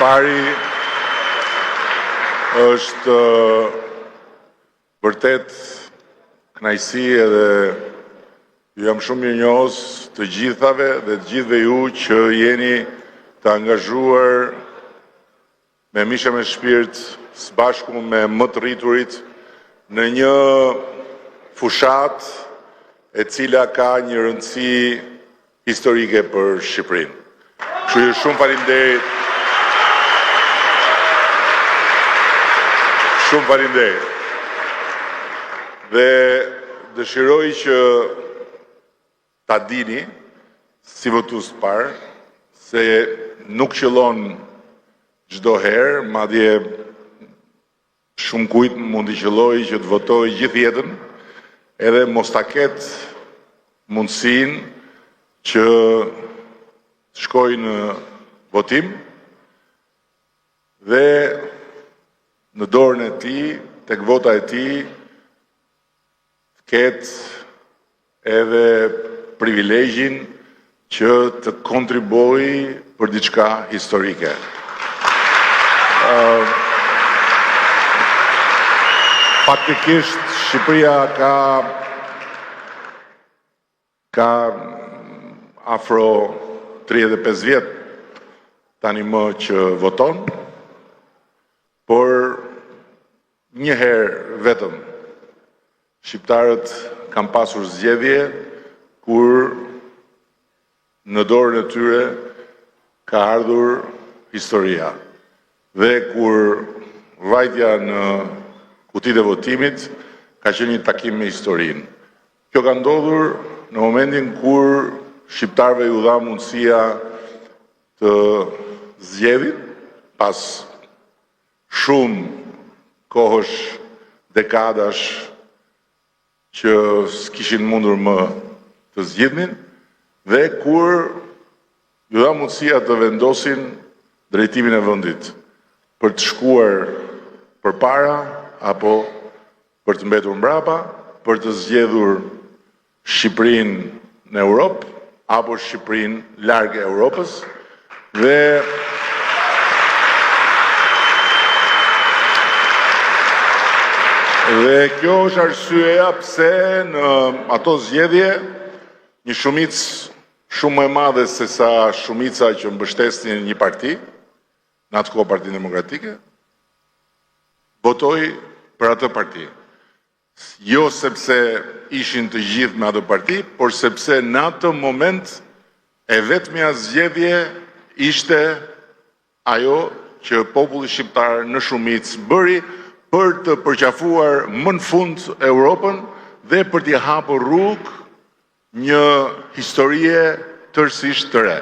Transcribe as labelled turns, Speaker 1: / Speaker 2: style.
Speaker 1: pari, është vërtet kënaqësi edhe ju jam shumë mirënjohës të gjithave dhe të gjithëve ju që jeni të angazhuar me mish e me shpirt së bashku me më të rriturit në një fushatë e cila ka një rëndësi historike për Shqipërinë. Kështu që shumë faleminderit. Shumë faleminderit. Dhe dëshiroj që ta dini si votues të parë se nuk qëllon çdo herë, madje shumë kujt mund t'i qëllojë që të votojë gjithë jetën edhe mos ta ketë mundësinë që të shkojë në votim dhe në dorën e tij, tek vota e tij, të ketë edhe privilegjin që të kontribuojë për diçka historike. Faktikisht Shqipëria ka ka afro 35 vjet tani më që voton, por një herë vetëm shqiptarët kanë pasur zgjedhje kur në dorën e tyre ka ardhur historia dhe kur vajtja në kutitë e votimit ka qenë një takim me historinë. Kjo ka ndodhur në momentin kur shqiptarëve iu dha mundësia të zgjedhin pas shumë kohësh, dekadash që s'kishin mundur më të zgjidhnin dhe kur iu dha mundësia të vendosin drejtimin e vendit për të shkuar përpara apo për të mbetur mbrapa, për të zgjedhur Shqipërinë në Europë apo Shqipërinë larg Europës dhe Dhe kjo është arsyeja pse në ato zgjedhje një shumicë shumë më e madhe se sa shumica që mbështesnin një parti, në atë kohë Partinë Demokratike, votoi për atë parti. Jo sepse ishin të gjithë me atë parti, por sepse në atë moment e vetmja zgjedhje ishte ajo që populli shqiptar në shumicë bëri për të përqafuar më në fund Europën dhe për t'i hapur rrugë një historie tërësisht të re.